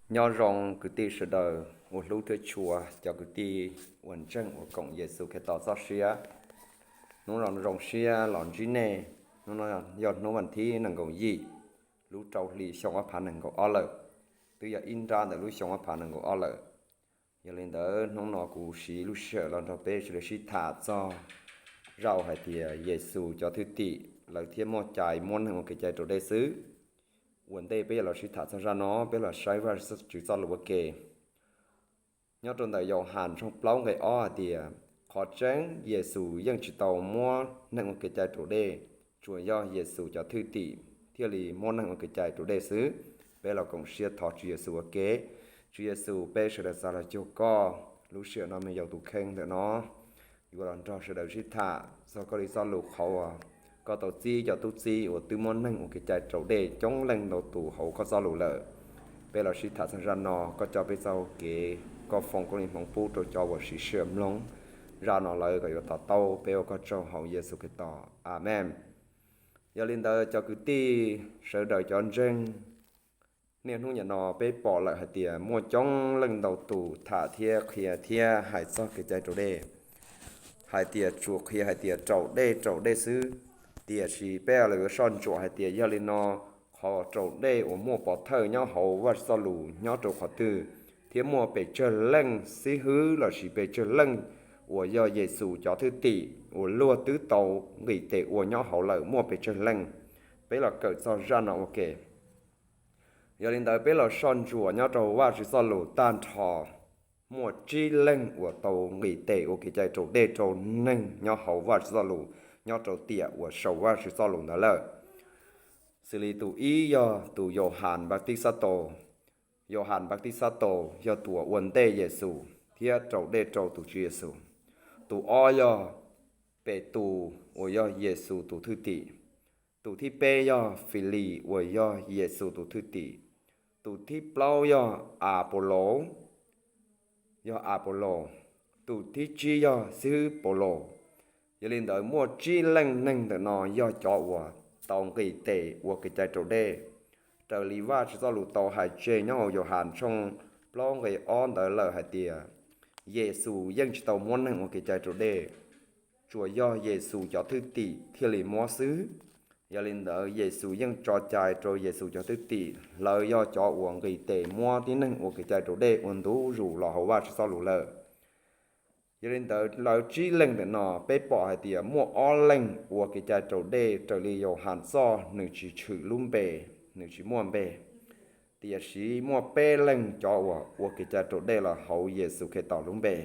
Nyob zoo kwv tij sawv daws uas hlub thiab tshua cov kwv tij uas ntseeg uas koom Yexus Khetos txoj sia. Hnub no zoo siab los ntsib nej. Hnub no yog hnub vas thib nees nkaum yim lub rau hli xyoo ob phav nees nkaum ob lawm, twb yog ib nrab ntawm lub xyoo ob phav nees nkaum ob lawm. Yog li ntawd hnub no kuv siv lub sij hawm los nrog peb sawv daws sib tham txog zaj hais tias Yexus cov thwj tim lawv thiaj muaj cai muab neeg ua kev cai raus dej xwb. Ua ntej peb yuav los sib tham txog zaj no, peb los saib Vajtswv txoj lus ua ke. Nyob rau ntawm Yauhas tshooj plaub nqe ob hais tias, qhov tseeb Yexus yeej tsis tau muab neeg ua kev cai raus dej, tsuas yog Yexus cov thwj tim thiaj li muab neeg ua kev cai raus dej xwb. Peb los koom siab thov Tswv Yexus ua ke. Tswv Yexus, peb sawv daws txav los cuag koj lub sij hawm no, me yaus tus kheej ntawm no yuav los nrog sawv daws sib tham txog koj li txoj lus qhov uas koj tau txib cov tub txib uas twb muab neeg ua kev cai raus dej coob leej ntau tus hauv koj txoj lus lawm. Peb los sib tham txog zaj no, koj coj peb txoj hau kev, koj foom koob hmoov pub rau cov uas siv sij hawm mloog zaj no lawv kom yuav to taub. Peb ua koj tsaug hauv Yexus Khetos, Amees. Yog li ntawd cov kwv tij sawv daws cov ntseeg, niaj hnub nim no peb pom lawm hais tias muaj coob leej ntau tus tham thiab qhia thiab hais txog kev cai raus dej, hais tias tsuas qhia hais tias raus dej raus dej xwb. Tiam sis peb yuav soj ntsuam hais tias yog li no, qhov raus dej uas muaj pov thawj nyob hauv Vajtswv txoj lus nyob rau qhov twg, thiab muaj pes tsawg leej xib hwb lossis pes tsawg leej uas yog Yexus cov thwj tim uas luag twb tau nqis tes ua nyob hauv lawm muaj pes tsawg leej. Peb los kawm txog zaj no ua ke. Yog li ntawd peb los soj ntsuam nyob rau Vajtswv txoj lus tag nrho, muaj tsib leeg uas tau nqis tes ua kev cai raus dej rau neeg nyob hauv Vajtswv txoj lus nyob rau tiam uas sau Vajtswv txoj lus ntawd lawm. Xws li tus ib yog tus Yauhas Npatibxab Taus. Yauhas Npatibxab Taus yog tus uas ua ntej Yexus thiab raus dej rau tus Tswv Yexus. Tus ob yog Petus uas yog Yexus tus thwj tim. Tus thib peb yog Filis uas yog Yexus tus thwj tim. Tus thib plaub yog Apolaus, yog Apollos. Tus thib tsib yog xib hwb Paulus. Yog li ntawd muaj tsib leej neeg ntawm no yog cov uas tau nqis tes ua kev cai raus dej, raws li Vajtswv txoj lus tau hais tseg nyob hauv Yauhas tshooj plaub nqe ob ntawd lawm hais tias, Yexus yeej tsis tau muab neeg ua kev cai raus dej, tsuas yog Yexus cov thwj tim thiaj li muab xwb. Yog li ntawd Yexus yeej tso cai rau Yexus cov thwj tim, lawv yog cov uas nqis tes muab tib neeg ua kev cai raus dej ua ntu zus los hauv Vajtswv txoj lus lawm. Yog li ntawd lawv tsib leeg ntawm no peb pom hais tias muaj ob leeg ua kev cai raus dej raws li Yauhas txoj, nws tsis tshwm lub npe, nws tsis muaj npe. Tiam sis muaj peb leeg cov uas ua kev cai raus dej los hauv Yexus Khetos lub npe.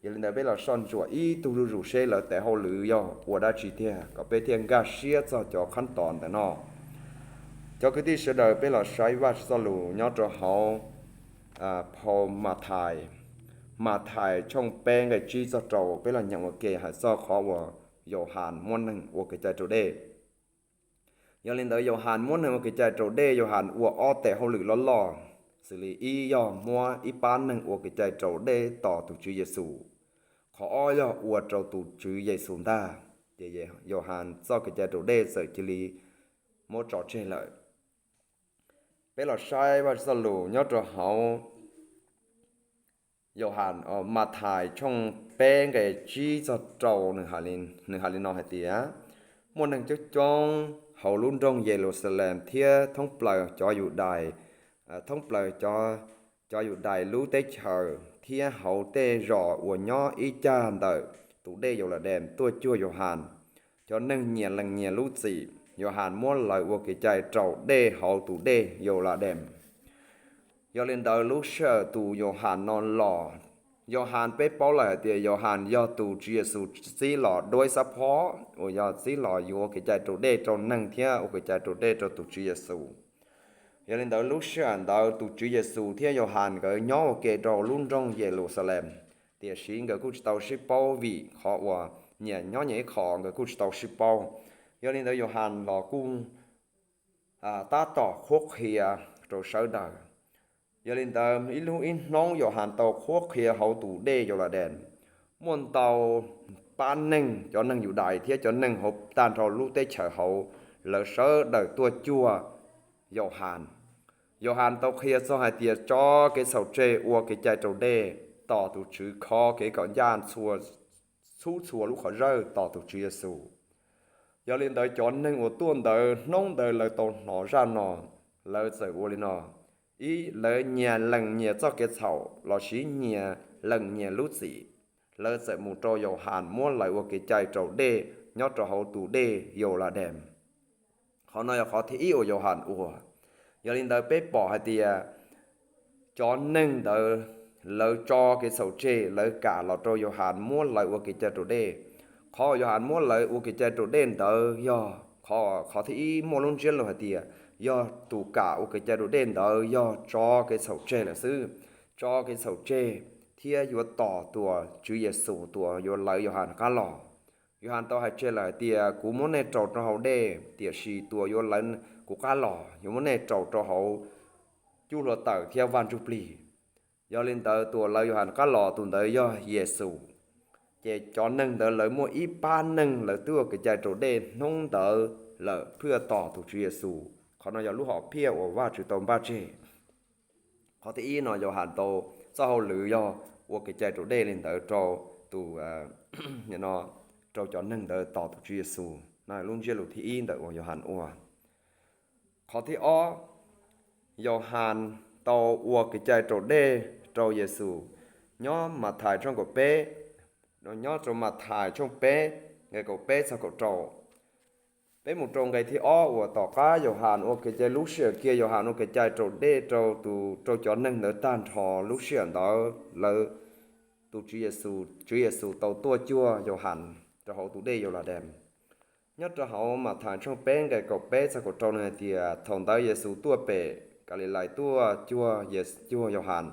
Yog li ntawd peb los soj ntsuam ib tug zuj zus seb lawv tes hauj lwm yog ua dab tsi tiag kom peb thiaj nkag siab txog cov qhab tos ntawm no. Cov kwv tij sawv daws, peb los saib Vajtswv txoj lus nyob rau hauv phau Mathais, Mathais tshooj peb nqe tsib txog rau, peb los nyeem ua ke hais txog qhov uas Yauhas muab neeg ua kev cai raus dej. Yog li ntawd Yauhas muab neeg ua kev cai raus dej, Yauhas ua ob tes hauj lwm loj loj, xws li ib yog muab ib pab neeg ua kev cai raus dej tos tus Tswv Yexus, qhov ob yog ua rau tus Tswv Yexus ntag. Ces Yauhas txoj kev cai raus dej txawm cia li muab tso tseg lawm. Peb los saib Vajtswv txoj lus nyob rau hauv Yauhas, Mathais tshooj peb nqe tsib txog rau, nws hais li no hais tias, muaj neeg coob coob hauv lub nroog Yeluxalees thiab thoob plaws cov Yudais, thoob plaws cov Yudais lub teb chaws thiab hauv tej zos uas nyob ib cag ntawm tus dej Yauladees tuaj cuag Yauhas. Cov neeg nyias lees nyias lub txim, Yauhas muab lawv ua kev cai raus dej hauv tus dej Yauladees. Yog li ntawd lub sij hawm tus Yauhas no los, Yauhas peb paub lawm hais tias Yauhas yog tus Tswv Yexus txib los duab xab phob uas yog txib los yuav ua kev cai raus dej rau neeg thiab ua kev cai raus dej rau tus Tswv Yexus. Yog li ntawd lub sij hawm ntawd tus Tswv Yexus thiab Yauhas nkawd nyob ua ke rau lub nroog Yeluxalees, tiam sis nkawd kuj tsis tau sib paub vim qhov uas nyias nyob nyias ib qho, nkawd kuj tsis tau sib paub. Yog li ntawd Yauhas los kuj tab tom qhuab qhia rau sawv daws. Yog li ntawd ib lub ib hnub Yauhas tau qhuab qhia hauv tus dej Yauladees. Muaj ntau pab neeg, cov neeg Yudais thiab cov neeg hauv tag nrho lub teb chaws hauv, lawv sawv daws tuaj cuag Yauhas. Yauhas tau qhia txog hais tias tso kev txhaum tseg ua kev cai raus dej, tos tus Tswv kho kev kom ncaj txhub txhua lub qhov zawj tos tus Tswv Yexus. Yog li ntawd cov neeg uas tuaj ntawd hnub ntawd lawv tau hnov zaj no, lawv txawm ua li no: ib, lawv nyias lees nyias txoj kev txhaum lossis nyias lees nyias lub txim, lawv txawm mus rau Yauhas muab lawv ua kev cai raus dej nyob rau hauv tus dej Yauladees. Qhov no yog qhov thib ib uas Yauhas ua. Yog li ntawd peb pom hais tias cov neeg ntawd lawv tso kev txhaum tseg, lawv kam los rau Yauhas muab lawv ua kev cai raus dej. Qhov uas Yauhas muab lawv ua kev cai raus dej ntawd yog qhov, qhov thib ib muaj lub ntsiab lus hais tias yog tus kam ua kev cai raus dej ntawd yog tso kev txhaum tseg lawm xwb, tso kev txhaum tseg thiab yuav tos tus Tswv Yexus tus uas yuav lawv Yauhas qab los. Yauhas tau hais tseg lawm hais tias kuv muab nej raus rau hauv dej, tiam sis tus uas yuav lawv kuv qab los yuav muab nej raus rau hauv cub hluav taws thiab Vaj Ntsuj Plig. Yog li ntawd tus uas lawv Yauhas qab los tus ntawd yog Yexus. Ces cov neeg ntawd lawv muaj ib pab neeg lawv twb ua kev cai raus dej hnub ntawd lawm thiaj tos tus Tswv Yexus. Qhov no yog lub hom phiaj uas Vajtswv tau npaj tseg. Qhov thib ib no Yauhas tau txoj hauj lwm yog ua kev cai raus dej li ntawd rau tus, rau cov neeg ntawd tos tus Tswv Yexus. No lub ntsiab lus thib ib ntawm uas Yauhas ua. Qhov thib ob, Yauhas tau ua kev cai raus dej rau Yexus nyob Mathais tshooj kaum peb, nyob rau Mathais tshooj peb nqe kaum peb txog kaum rau. Peb mus rau nqe thib ob uas tom qab Yauhas ua kev cai, lub sij hawm kiag Yauhas ua kev cai raus dej rau tus, rau cov neeg ntawd tag nrho, lub sij hawm ntawd lawv, tus Tswv Yexus, Tswv Yexus tau tuaj cuag Yauhas rau hauv tus dej Yauladees. Nyob rau hauv Mathais tshooj peb nqe kaum peb txog kaum rau nws hais tias thaum ntawd Yexus tuaj pem Kalilais tuaj cuag, cuag Yauhas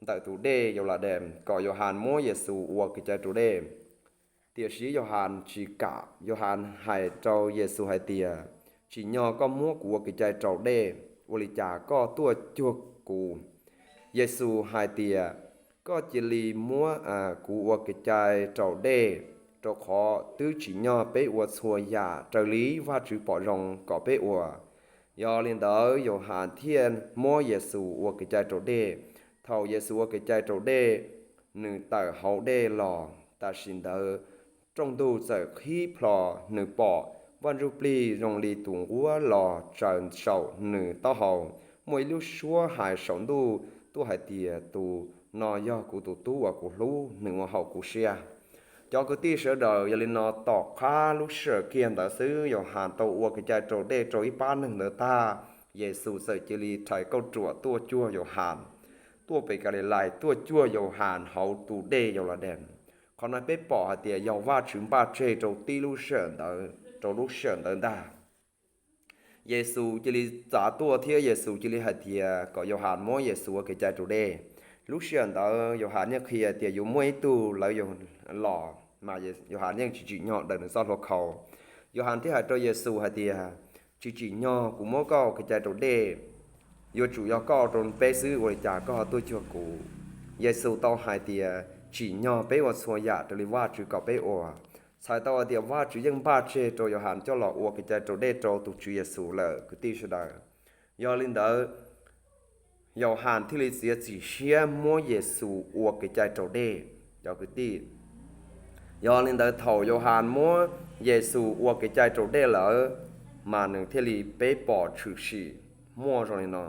ntawm tus dej Yauladees kom Yauhas muab Yexus ua kev cai raus dej. Tiam sis Yauhas tsis kam, Yauhas hais rau Yexus hais tias, tsim nyog koj muab kuv ua kev cai raus dej, ua li cas koj tuaj cuag kuv? Yexus hais tias, koj cia li muab kuv ua kev cai raus dej, rau qhov twb tsim nyog peb ua txhua yam raws li Vajtswv pom zoo kom peb ua. Yog li ntawd Yauhas thiaj muab Yexus ua kev cai raus dej. Thaum Yexus ua kev cai raus dej, nws tawm hauv dej los, tam sim ntawd rooj ntug txawm qhib plho, nws pom Vaj Ntsuj Plig zoo li tus nquab los tsaws saum nws taub hau. Muaj ib lub suab hais saum ntuj tuaj hais tias, tus no yog kuv tus tub uas kuv hlub, nws ua haum kuv siab. Cov kwv tij sawv daws, yog li no tom qab lub sij hawm kiag ntawd xwb Yauhas tau ua kev cai raus dej rau ib pab neeg ntawd tag, Yexus txawm cia li rhais kauj ruam tuaj cuag Yauhas, tuaj pem Kalilais tuaj cuag Yauhas hauv tus dej Yauladees. Qhov no peb pom hais tias yog Vajtswv npaj tseg rau tib lub sij hawm ntawd, rau lub sij hawm ntawd ntag. Yexus cia li txav tuaj thiab Yexus cia li hais tias kom Yauhas muab Yexus ua kev cai raus dej. Lub sij hawm ntawd Yauhas yeej qhia tias yuav muaj ib tug lawv los, mas Yauhas yeej tsis tsim nyog daws nws txoj hlua khau. Yauhas thiaj hais rau Yexus hais tias, tsis tsim nyog kuv muab koj ua kev cai raus dej, yuav tsum yog koj ua rau peb xwb, ua li cas koj ho tuaj cuag kuv? Yexus tau hais tias tsim nyog peb ua txhua yam raws li Vajtswv kom peb ua. Txhais tau hais tias Vajtswv yeej npaj tseg rau Yauhas coj los ua kev cai raus dej rau tus Tswv Yexus lawm kwv tij sawv daws. Yog li ntawd, Yauhas thiaj li txiav txim siab muab Yexus ua kev cai raus dej, cov kwv tij. Yog li ntawd thaum Yauhas muab Yexus ua kev cai raus dej lawm, mas nws thiaj li peb pom tshwm sim muaj zoo li no.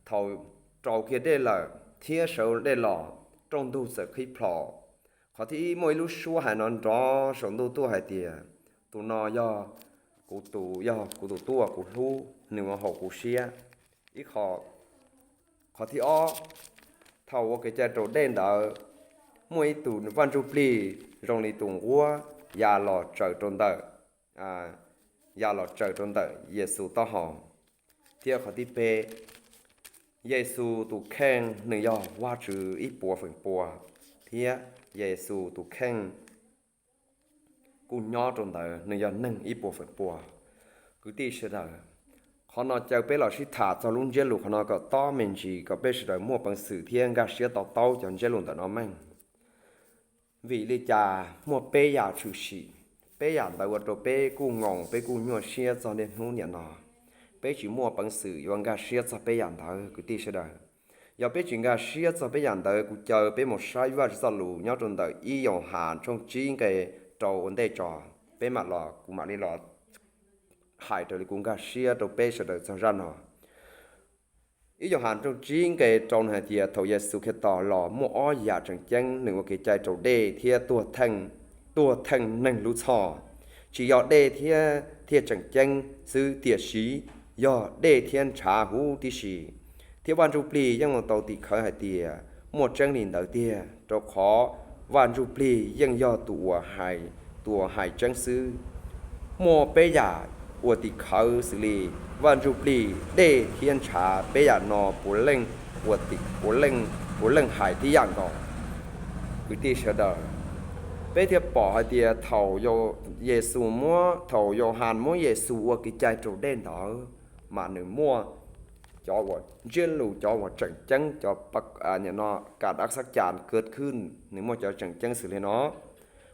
Thaum raus kiag dej lawm thiab sawv dej los, rooj ntug txawm qhib plho. Qhov thib ib muaj ib lub suab hais nrov nrov saum ntuj tuaj hais tias, tus no yog kuv tus, yog kuv tus tub uas kuv hlub, nws ua haum kuv siab. Ib qho. Qhov thib ob, thaum ua kev cai raus dej ntawd, muaj ib tug vaj ntsuj plig zoo li tus nquab ya los tsaws rau ntawm, ya los tsaws rau ntawm Yexus taub hau. Thiab qhov thib peb, Yexus tus kheej nws yog Vajtswv ib puas feem pua, thiab Yexus tus kheej kuj nyob rau ntawd, nws yog neeg ib puas feem pua. Kwv tij sawv daws, qhov no caw peb los sib tham txog lub ntsiab lus qhov no kom tob me ntsis kom peb sawv daws muaj peev xwm thiab nkag siab to taub cov ntsiab lus ntawm no meej. Vim li cas muaj peb yam tshwm sim, peb yam ntawd ua rau peb kuj ngoos, peb kuj nyuaj siab txog niaj hnub niam no. peb tsis muaj peev xwm yuav nkag siab txog peb yam ntawd kwv tij sawv daws. Yog peb tsis nkag siab txog peb yam ntawd, kuv caw peb mus saib Vajtswv txoj lus nyob rau ntawm ib Yauhas tshooj tsib nqe rau ua ntej tso, peb mam los kuv mam li los hais raws li kuv nkag siab rau peb sawv daws txog zaj no. Ib Yauhas tshooj tsib nqe rau nws hais tias thaum Yexus Khetos los muaj ob yam tseem ceeb, nws ua kev cai raus dej thiab tuag theej neeg lub txhoj. Tsis yog dej thiab thiaj tseem ceeb xwb, tiam sis yog dej thiab ntshav huv tib si. Thiab Vaj Ntsujplig yeej ua tau tim khawv hais tias muaj tseeb li ntawd tiag, rau qhov Vaj Ntsujplig yeej yog tus uas hais, tus uas hais tseeb xwb. Muaj peb yam ua tim khawv xws li Vaj Ntsujplig, dej thiab ntshav, peb yam no puav leej ua tim, puav leej, puav leej hais tib yam nkaus. Kwv tij sawv daws, peb thiaj pom hais tias thaum Yexus muab, thaum Yauhas muab Yexus ua kev cai raus dej ntawd, mas nws muaj cov uas ntsiab lus, cov uas tseem ceeb, cov pa, no, ka dak xab cas kawd khwb, nws muaj cov tseem ceeb xws li no.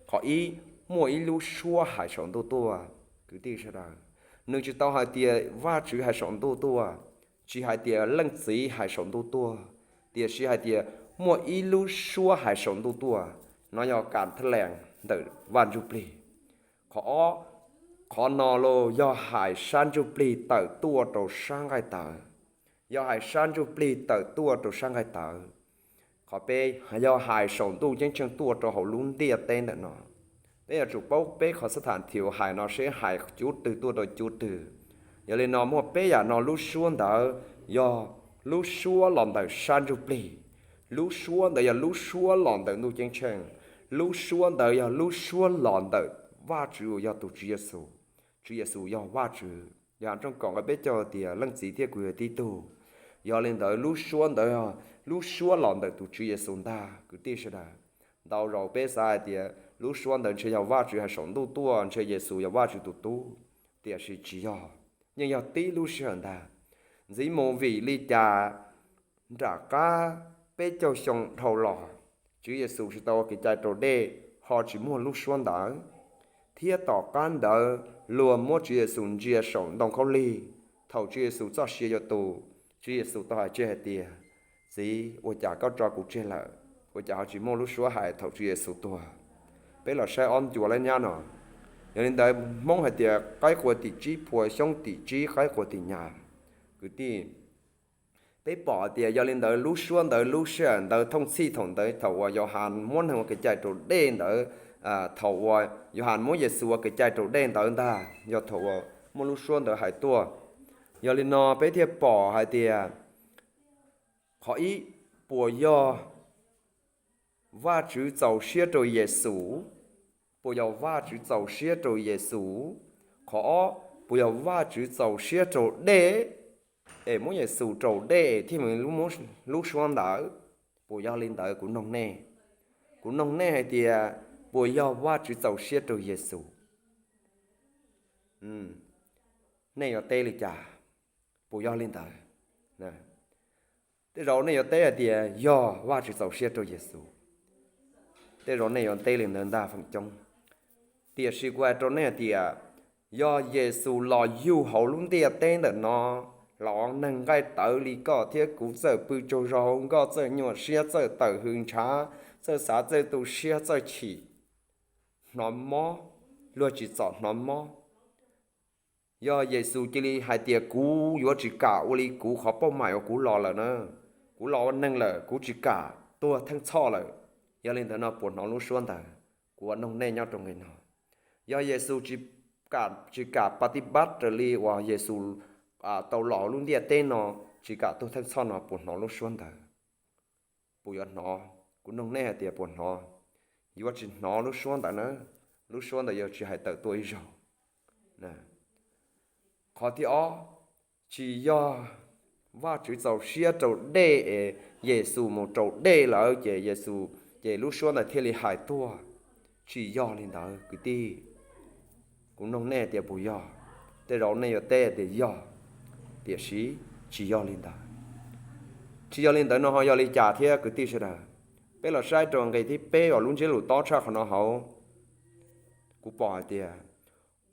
Qhov ib, muaj ib lub suab hais saum ntuj tuaj. Kwv tij sawv daws, nws tsis tau hais tias Vajtswv hais saum ntuj tuaj, tsis hais tias Leej Txiv hais saum ntuj tuaj, tiam sis hais tias muaj ib lub suab hais saum ntuj tuaj. No yog kam thaj lees ntawm Vaj Ntsujplig. Qhov ob, qhov no los yog hais sab ntsuj plig tawm tuaj rau sab nqaij tawv, yog hais sab ntsuj plig tawm tuaj rau sab nqaij tawv. Qhov peb, yog hais saum ntuj ceeb tsheej tuaj rau hauv lub ntiaj teb ntawm no. Peb yuav tsum paub peb qhov xab tham thiu hais no seb hais cuv twg tuaj rau cuv twg. Yog li no muaj peb yam no, lub suab ntawd yog lub suab los ntawm sab ntsuj plig, lub suab ntawd yog lub suab los ntawm ntuj ceeb tsheej, lub suab ntawd yog lub suab los ntawm Vajtswv uas yog tus Tswv Yexus. Tswv Yexus yog Vajtswv. Yauhas tshooj kaum nqe peb caug tias Leej Txiv thiab kuv yog tib tug. Yog li ntawd lub suab ntawd yog lub suab los ntawm tus Tswv Yexus ntag kwv tij sawv daws. Ntau zaus peb xav hais tias lub suab ntawd ntshe yog Vajtswv hais saum ntuj tuaj, ntshe Yexus yog Vajtswv tus tub, tiam sis tsis yog, yeej yog tib lub sij hawm ntag. Ntxiv mus vim li cas nram qab peb caug xyoo dhau los, Tswv Yexus tsis tau ua kev cai raus dej, ho tsis muaj lub suab ntawd. Thiab tom qab ntawd luag muab Tswv Yexus ntsia saum ntoo khaub lig. Thaum Tswv Yexus txoj sia yuav tu, Tswv Yexus tau hais tseg hais tias, Txiv, ua cas koj tso kuv tseg lawm? Ua cas ho tsis muaj lub suab hais thaum Tswv Yexus tuag? Peb los saib ob ncua lab nyab no. Yog li ntawd Hmoob hais tias qaib qua tim tsib phua xyoob tim tsib qaib qua tim nyas. Kwv tij, peb pom tias yog li ntawd lub suab ntawd, lub sij hawm ntawd, thooj txhij thaum ntawd, thaum uas Yauhas muab neeg ua kev cai raus dej ntawd, thaum uas Yauhas muab Yexus ua kev cai raus dej ntawd ntag, yog thaum uas muaj lub suab ntawd hais tuaj. Yog li no peb thiaj pom hais tias, qhov ib, puas yog Vajtswv txaus siab rau Yexus? Puas yog Vajtswv txaus siab rau Yexus? Qhov ob, puas yog Vajtswv txaus siab rau dej, es muab Yexus raus dej thiaj mus lub suab ntawd? Puas yog li ntawd? Kuv noog nej, kuv noog nej hais tias, puas yog Vajtswv txaus siab rau Yexus? Nej yuav teb li cas? Puas yog li ntawd? Tej zaum nej yuav teb hais tias yog Vajtswv txaus siab rau Yexus. Tej zaum nej yuav teb li ntawd ntag feem coob. Tiam sis kuv hais rau nej hais tias, yog Yexus los yug hauv lub ntiaj teb ntawm no, los ua neeg nqaij tawv li koj thiab kuv txawj pw tsaug zog hauv nkoj, txawj nyuaj siab, txawj tawm hws ntshav, txawj xav txawj tu siab, txawj chim, hnov mob, luag tsis txom hnov mob. Yog Yexus cia li hais tias kuv yuav tsis kam ua li kuv qhov pauj maim uas kuv los lawm na, kuv los ua neeg lawm, kuv tsis kam tuag theej txhoj lawm, yog li ntawd no puas hnov lub suab ntawd? Kuv ua noog nej nyob rau nqe no. Yog Yexus tsis kam pa tib pab raws li uas Yexus tau los hauv lub ntiaj teb no, tsis kam tuag theej txhoj no, puas hnov lub suab ntawd? Puas yuav hnov? Kuv noog nej hais tias puas hnov? Yuav tsis hnov lub suab ntawd na. Lub suab ntawd yuav tsis hais tawm tuaj ib zaug. Qhov thib ob, tsis yog Vajtswv txaus siab rau dej es Yexus mus raus dej lawm ces Yexus, ces lub suab ntawd thiaj li hais tuaj. Tsis yog li ntawd kwv tij. Kuv noog nej tias puas yog? Tej zaum nej yuav teb tias yog, tiam sis tsis yog li ntawd. Tsis yog li ntawd no ho yog li cas thiab kwv tij sawv daws? Peb los saib rau nqe thib peb uas lub ntsiab lus tob tshaj qhov no hauv. Kuv pom hais tias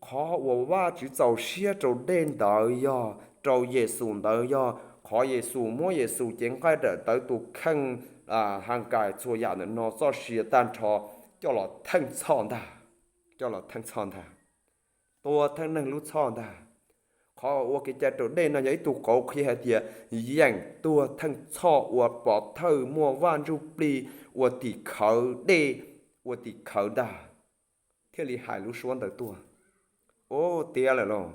qhov uas Vajtswv txaus siab rau dej ntawd yog rau Yexus ntawd yog qhov Yexus muab Yexus cev nqaij daim tawv tus kheej, ha kais txhua yam ntawm no txoj sia tag nrho coj los theej txhoj ntag, coj los theej txhoj ntag, tuag theej neeg lub txhoj ntag. Qhov ua kev cai raus dej no yog ib tug qauv qhia hais tias yeem tuag theej txhoj uas pov thawj muaj Vaj Ntsujplig ua tim khawv dej, ua tim khawv ntag, thiaj li hais lub suab ntawd tuaj. Ua tiav lawm lauj.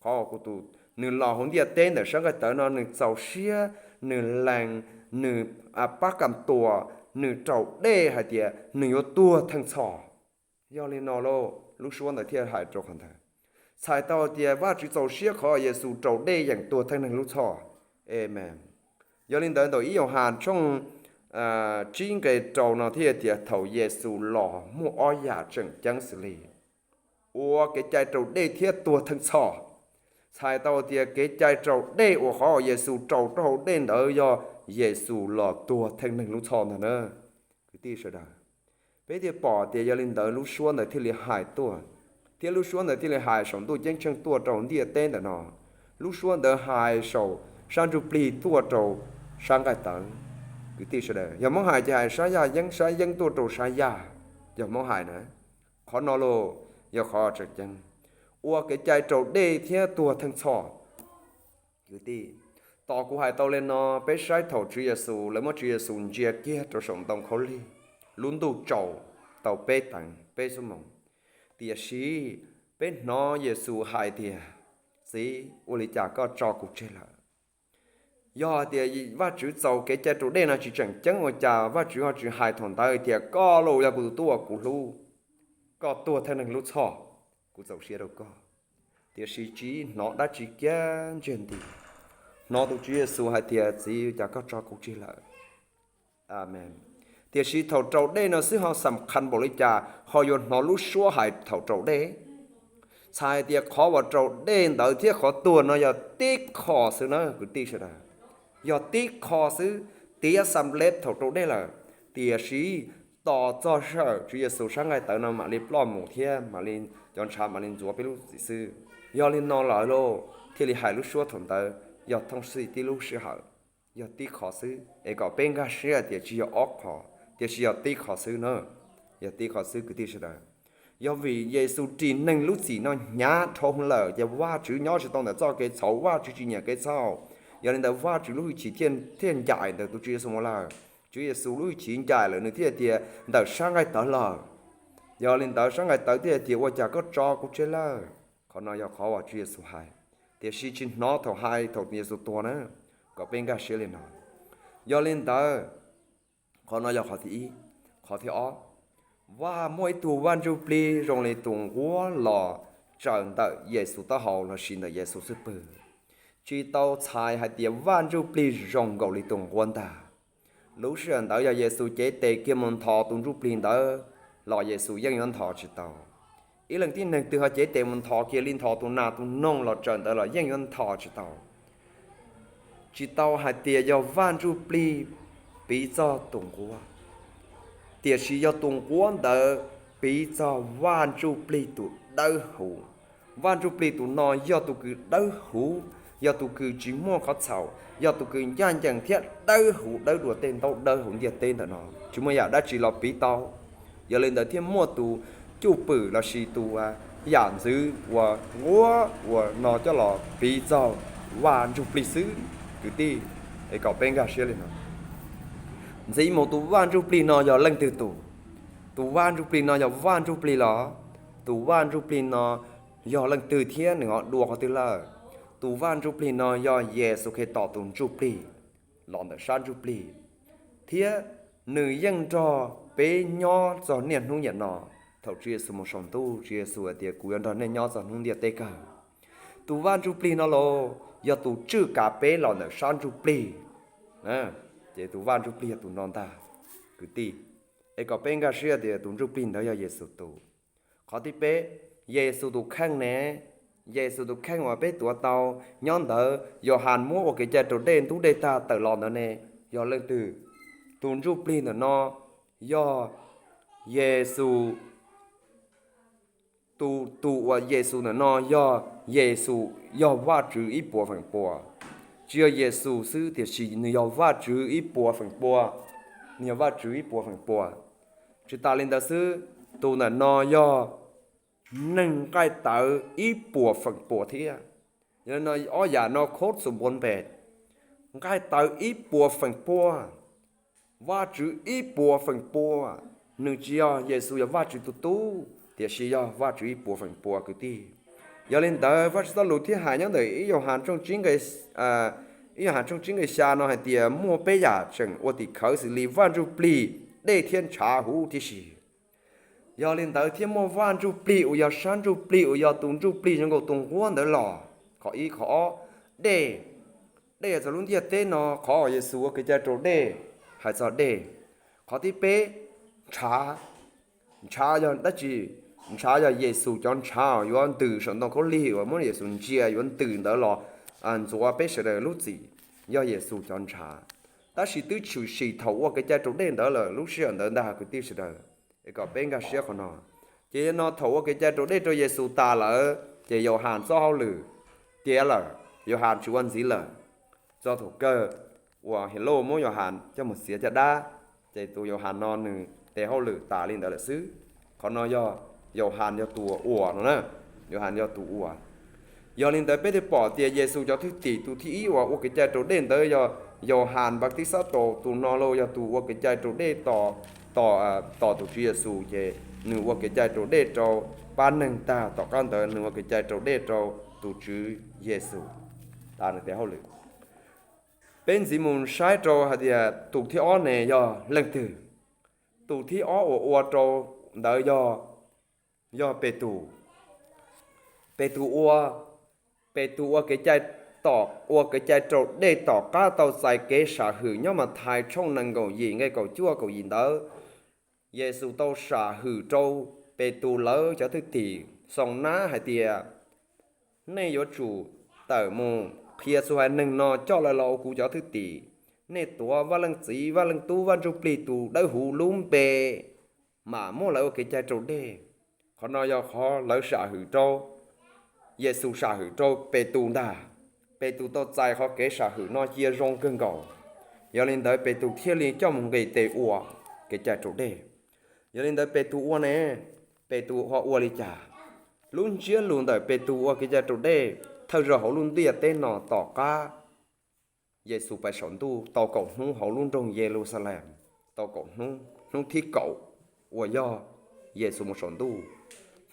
Qhov kuv tus, nws los hauv ntiaj teb ntawm sab nqaij tawv no nws txaus siab, nws lees, nws pab kam tuam, nws raus dej hais tias nws yuav tuag theej txhoj. Yog li no lauj, lub suab ntawd thiaj hais rau qhov ntawd, txhais tau tias Vajtswv txaus siab qhov Yexus raus dej yeem tuag theej neeg lub txhoj. Amees. Yog li ntawd ntawm ib Yauhas tshooj tsib nqe rau no thiaj tias thaum Yexus los muaj ob yam tseem ceeb xws li ua kev cai raus dej thiab tuag theej txhoj. Txhais tau tias kev cai raus dej uas qhov Yexus raus rau hauv dej ntawd yog Yexus los tuag theej neeg lub txhoj ntag na. Kwv tij sawv daws, peb thiaj pom tias yog li ntawd lub suab ntawd thiaj li hais tuaj, thiab lub suab ntawd thiaj li hais saum ntuj ceeb tsheej tuaj rau ntiaj teb ntawm no. Lub suab ntawd hais saum sab ntsuj plig tuaj rau sab nqaij tawv. Kwv tij sawv daws, yog Hmoob hais ces hais sab yaj yeeb, sab yeeb tuaj rau sab yaj, yog Hmoob hais na. Qhov no los yog qhov tseem ceeb, ua kev cai raus dej thiab tuag theej txhoj. Kwv tij, tos kuv hais tau li no, peb saib thaum Tswv Yexus, lawv muab Tswv Yexus ntsia kiag rau saum ntoo khaub lig, lub ntuj tsaus tau peb teev peb xuab moos, tiam sis peb hnov Yexus hais tias, Txiv, ua li cas koj tso kuv tseg lawm? Yog hais tias Vajtswv txaus kev cai raus dej no tsis tseem ceeb ua cas Vajtswv ho tsis hais thaum ntawd tias, Koj los yog kuv tus tub uas kuv hlub, koj tuag theej neeg lub txhoj, kuv txaus siab rau koj. Tiam sis tsis hnov dab tsi kiag ntsiag nti, hnov tus Tswv Yexus hais tias, Txiv, cas koj tso kuv tseg lawm? Amees. Tiam sis thaum raus dej no xwb ho xam khas npaum li cas ho yuav hnov lub suab hais thaum raus dej. Txhais tias qhov uas raus dej ntawd thiab qhov tuag no yog tib qho xwb na kwv tij sawv daws. Yog tib qho xwb, tiav xam leb thaum raus dej lawm, tiam sis tos txog sij hawm Tswv Yexus sab nqaij tawv no mam li ploj mus thiab mam li, cov ntshav mam li ntxuav peb lub txim xwb. Yog li no lawm lauj, thiaj li hais lub suab thaum ntawd yog thooj xim tib lub sij hawm, yog tib qho xwb, es kom peb nkag siab tias tsis yog ob qho, tiam sis yog tib qho xwb na, yog tib qho xwb kwv tij sawv daws. Yog vim Yexus ris neeg lub txim no hnyav dhau lawm ces Vajtswv nyob tsis tau ntawm txoj kev txhaum, Vajtswv tsis nyiam kev txhaum. Yog li ntawd Vajtswv lub hwj chim thiaj ncaim ntawm tus Tswv Yexus mus lawm. Tswv Yexus lub hwj chim ncaim lawm nws thiaj tias ntawm sab nqaij tawv lawm. Yog li ntawd sab nqaij tawv thiaj tias ua cas koj tso kuv tseg lawm? Qhov no yog qhov uas Tswv Yexus hais, tiam sis tsis hnov thaum hais thaum Yexus tuag na, kom peb nkag siab li no. Yog li ntawd, qhov no yog qhov thib ib. Qhov thib ob, Vaj muaj ib tug Vaj Ntsujplig zoo li tus nquab los tsaws ntawm Yexus taub hau lossis ntawm Yexus xub pwg. Tsis tau txhais hais tias Vaj Ntsujplig zoo nkaus li tus nquab ntag. Lub sij hawm ntawd yog Yexus cev tes kiag mus nthos tus ntsuj plig ntawd los Yexus yeej yuav nthos tsis tau. Ib leej tib neeg twg ho cev tes mus nthos kiag li nthos tus nas tus noog los tsaws ntawd los yeej yuav nthos tsis tau. Tsis tau hais tias yog Vaj Ntsujplig piv txog tus nquab, tiam sis yog tus nquab ntawd piv txog Vaj Ntsujplig tus dawb huv. Vaj Ntsujplig tus no yog tus kws dawb huv, yog tus kws tsis muaj qhov txhaum, yog tus kws ncaj ncees thiab dawb huv dawb dua tej ntaub dawb hauv ntiaj teb ntawm no, tsis muaj yam dab tsi los piv tau. Yog li ntawd thiaj muaj tus cwj pwm lossis tus yam ntxwv uas nquab uas no coj los piv txog Vaj Ntsujplig xwb. Kwv tij, es kom peb nkag siab li no, ntxiv mus tus Vaj Ntsujplig no yog leej twg tus? Tus Vaj Ntsujplig no yog Vaj Ntsujplig los? Tus Vaj Ntsujplig no yog leej twg thiab nws ho dua qhov twg lawm? Tus Vaj Ntsujplig no yog Yexus Khetos tus ntsuj plig los ntawm sab ntsuj plig, thiab nws yeej nrog peb nyob txog niaj hnub niam no. Thaum Tswv Yexus mus saum ntuj, Tswv Yexus hais tias kuv yuav nrog nej nyob txog hnub ntiaj teb kawg. Tus Vaj Ntsujplig no los yog tus tswj kav peb los ntawm sab ntsuj plig. Ces tus Vaj Ntsujplig yog tus no ntag kwv tij. Es kom peb nkag siab tias tus ntsuj plig ntawd yog Yexus tus. Qhov thib peb, Yexus tus kheej ne? Yexus tus kheej uas peb tuav tau nyob ntawd Yauhas muab ua kev cai raus dej ntub dej tag tawm los ntawd ne, yog leej twg? Tus ntsuj plig ntawm no yog Yexus tus uas Yexus ntawm no yog Yexus, yog Vajtswv ib puas feem pua. Tsis yog Yexus xwb tiam sis nws yog Vajtswv ib puas feem pua, nws yog Vajtswv ib puas feem pua. Tsis tas li ntawd xwb, tus ntawm no yog neeg nqaij tawv ib puas feem pua thiab. Yog li no ob yam no khos xus npua npe, nqaij tawv ib puas feem pua, Vajtswv ib puas feem pua. Nws tsis yog Yexus yog Vajtswv tus tub tiam sis yog Vajtswv ib puas feem pua kwv tij. Yog li ntawd Vajtswv txoj lus thiaj hais nyob ntawm ib Yauhas tshooj tsib nqe xya no hais tias muaj peb yam tseem ua tim khawv xws li Vaj Ntsujplig, dej thiab ntshav huv tib si. Yog li ntawd thiaj muaj Vaj Ntsujplig uas yog sab ntsuj plig uas yog tus ntsuj plig zoo nkaus tus nquab ntawd los. Qhov ib, qhov ob, dej. Dej txog lub ntiaj teb no, qhov uas Yexus ua kev cai raus dej, hais txog dej. Qhov thib peb, ntshav. Ntshav yog dab tsi? Ntshav yog Yexus cov ntshav yuav ntws saum ntoo khaub lig uas muab Yexus ntsia yuav ntws ntawd los ntxuav peb sawv daws lub txim, yog Yexus cov ntshav. Tab sis twb tshwm sim thaum ua kev cai raus dej ntawd lawm lub sij hawm ntawd ntag kwv tij sawv daws. Es kom peb nkag siab qhov no. Ces yog no thaum ua kev cai raus dej rau Yexus tas lawm ces Yauhas txoj hauj lwm tiav lawm, Yauhas tsis ua ntxiv lawm. Txog thaum kawg uas Helauj muab Yauhas coj mus txiav caj dab, ces tus Yauhas no nws tes hauj lwm tas li ntawd lawm xwb. Qhov no yog Yauhas yog tus uas ua no na, Yauhas yog tus uas. Yog li ntawd peb thiaj pom tias Yexus cov thwj tim tus thib ib uas ua kev cai raus dej ntawd yog Yauhas Npatibxab Taus, tus no los yog tus ua kev cai raus dej tos, tos tus Tswv Yexus, ces nws ua kev cai raus dej rau pab neeg tag, tom qab ntawd nws ua kev cai raus dej rau tus Tswv Yexus, tas nws tes hauj lwm. Peb ntxiv mus saib rau hais tias tus thib ob ne yog leej twg? Tus thib ob uas ua rau ntawd yog, yog Petus. Petus ua, Petus ua kev cai, ua kev cai raus dej tom qab tau txais kev sam hwm nyob Mathais tshooj nees nkaum yim nqe kaum cuaj kaum yim ntawd. Yexus tau sam hwm rau Petus lawv cov thwj tim Xaus Nab hais tias, nej yuav tsum tawm mus qhia txhua haiv neeg no coj lawv los ua kuv cov thwj tim. Nej tuav Vaj Leej Txiv, Vaj Leej Tub, Vaj Ntsujplig tus Dawbhuv lub npe mam muab lawv ua kev cai raus dej. Qhov no yog qhov lawv sam hwm rau, Yexus sam hwm rau Petus ntag. Petus tau txais qhov kev sam hwm no cia zoo kawg nkaus. Yog li ntawd Petus thiaj li coj mus nqis tes ua kev cai raus dej. Yog li ntawd Petus ua ne, Petus ho ua li cas? Lub ntsiab lus ntawm Petus ua kev cai raus dej thawj zaug hauv lub ntiaj teb no tom qab Yexus pais saum ntuj tau kaum hnub hauv lub nroog Yeluxalees, tau kaum hnub. Hnub thib kaum uas yog Yexus mus saum ntuj,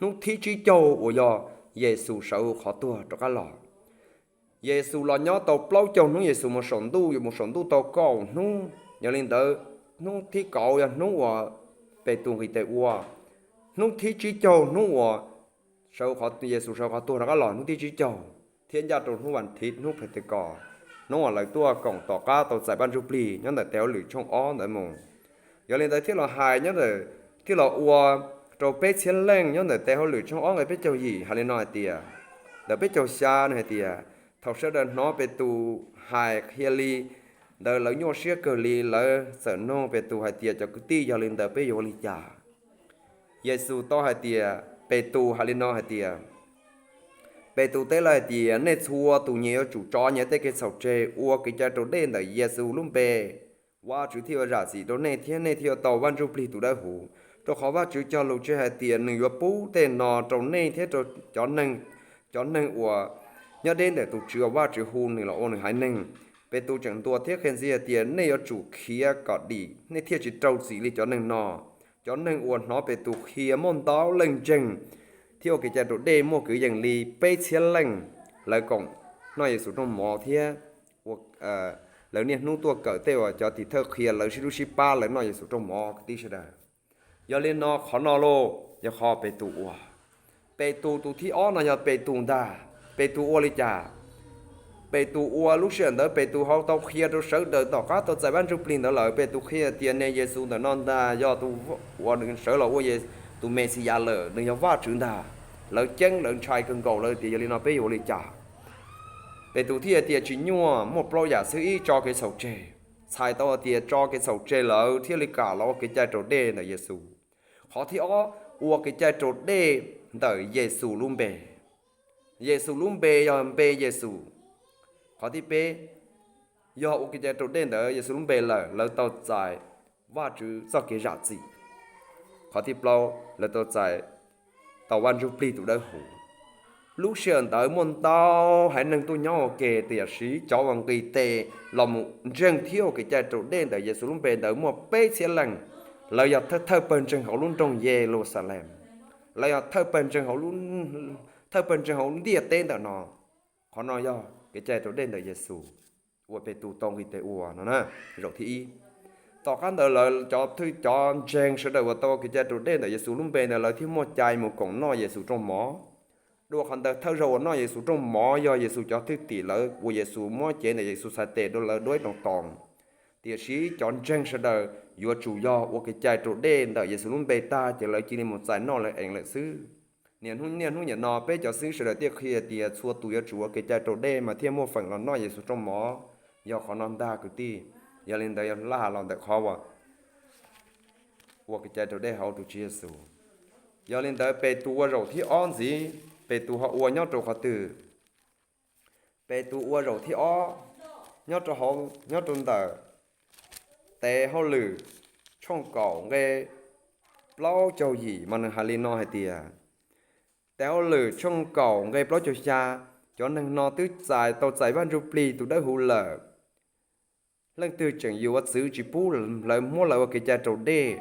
hnub thib tsib caug uas yog Yexus sawv hauv qhov tuag rov qab los. Yexus los nyob tau plaub caug hnub, Yexus mus saum ntuj, yuav mus saum ntuj tau kaum hnub. Yog li ntawd hnub thib kaum yog hnub uas Petus nqis tes ua. Hnub thib tsib caug hnub uas Yexus sawv qhov tuag rov qab los, hnub thib tsib caug, thiab ncaj rau hnub vas thiv, hnub Pentekos, hnub uas lawv tuaj koom tom qab tau txais Vaj Ntsujplig nyob ntawm tes hauj lwm tshooj ob ntawd mus. Yog li ntawd thiaj los hais nyob ntawm, thiaj los ua rau peb txhiab leej nyob ntawm tes hauj lwm tshooj ob nqe peb caug yim hais li no hais tias, ntawm peb caug xya nws hais tias, thaum sawv daws hnov Petus hais qhia li ntawd lawv nyuaj siab kawg li, lawv txawm nug Petus hais tias, cov kwv tij, yog li ntawd peb yuav ua li cas? Yexus tau hais tias, Petus hais li no hais tias, Petus teb lawv hais tias, nej txhua tus nyias yuav tsum tso nyias tej kev txhaum tseg ua kev cai raus dej ntawm Yexus lub npe. Vajtswv thiaj yuav zam txim rau nej thiab nej thiaj yuav tau Vaj Ntsujplig tus Dawbhuv, rau qhov Vajtswv cog lus tseg hais tias nws yuav pub tej no rau nej thiab rau cov neeg, cov neeg uas nyob deb ntawm tus Tswv uas Vajtswv hu nws los ua nws haiv neeg. Petus tseem ntuas thiab qhia ntxiv hais tias, nej yuav tsum khiav kom dim, nej thiaj tsis raug txim li cov neeg no. Cov neeg uas hnov Petus qhia muaj ntau leej ntseeg thiab ua kev cai raus dej muaj kwv yees li peb txhiab leej. Lawv koom noj Yexus rooj mov thiab lawv niaj hnub tuaj kawm tej uas cov tim thawj qhia, lawv sib hlub sib pab, lawv noj Yexus rooj mov kwv tij sawv daws. Yog li no qhov no lauj yog qhov Petus ua. Petus tus thib ob no yog Petus ntag. Petus ua li cas? Petus ua lub sij hawm ntawd Petus ho tau qhia rau sawv daws tom qab tau txais Vaj Ntsujplig ntawd lawm. Petus qhia tias niag Yexus ntawm no ntag yog tus uas nws sawv los ua tus Mexiyas lawm, nws yog Vajtswv ntag. Lawv ceeb lawv ntshai kawg nkaus, lawv tias yog li no peb yuav ua li cas? Petus thiaj tias tsis nyuaj, muaj plaub yam xwb. Ib, tso kev txhaum tseg. Txhais tau hais tias tso kev txhaum tseg lawm thiaj li kam los ua kev cai raus dej ntawm Yexus. Qhov thib ob, ua kev cai raus dej ntawm Yexus lub npe. Yexus lub npe yog npe Yexus. Qhov thib peb, yog ua kev cai raus dej ntawm Yexus lub npe lawm, lawv tau txais Vajtswv txoj kev zam txim. Qhov thib plaub, lawv tau txais tau Vaj Ntsujplig tus Dawbhuv. Lub sij hawm ntawd muaj ntau haiv neeg tuaj nyob ua ke, tiam sis cov uas nqis tes los mus ntseeg thiab ua kev cai raus dej ntawm Yexus lub npe ntawd muaj peb txhiab leej. Lawv yog thawj pawg ntseeg hauv lub nroog Yeluxalees, lawv yog thawj pawg ntseeg hauv ntiaj teb ntawm no. Qhov no yog kev cai raus dej ntawm Yexus uas Petus tau nqis tes ua no na, zaum thib ib. Tom qab ntawd lawv cov thwj cov ntseeg sawv daws uas tau kev cai raus dej ntawm Yexus lub npe ntawd lawv thiaj muaj cai mus koom noj Yexus rooj mov. Dua qhov ntawd thawj zaug uas noj Yexus rooj mov yog Yexus cov thwj tim lawv uas Yexus muab cev ntawm Yexus txhais tes rau lawv duab ib too toos. Tiam sis cov ntseeg sawv daws yuav tsum yog ua kev cai raus dej ntawm Yexus lub npe tag ces lawv cia li mus txais noj lawv eev lawm xwb. Niaj hnub niaj hnub niam no peb cov xib hwb sawv daws thiaj qhia tias txhua tus yuav tsum ua kev cai raus dej mas thiaj muaj feem los noj Yexus rooj mov. Yog qhov no ntag kwv tij. Yog li ntawd yog laj los ntawm qhov uas ua kev cai raus dej hauv tus Tswv Yexus. Yog li ntawd Petus ua zaum thib ob ntxiv, Petus ho ua nyob rau qhov twg? Petus ua zaum thib ob nyob rau hauv, nyob rau ntawm Tes Hauj Lwm tshooj kaum nqe plaub caug yim mas nws hais li no hais tias, Tes Hauj Lwm tshooj kaum nqe plaub caug xya, cov neeg no twb txais tau txais Vaj Ntsujplig tus Dawbhuv lawm, leej twg tseem yuav txwv tsis pub lawv muab lawv ua kev cai raus dej.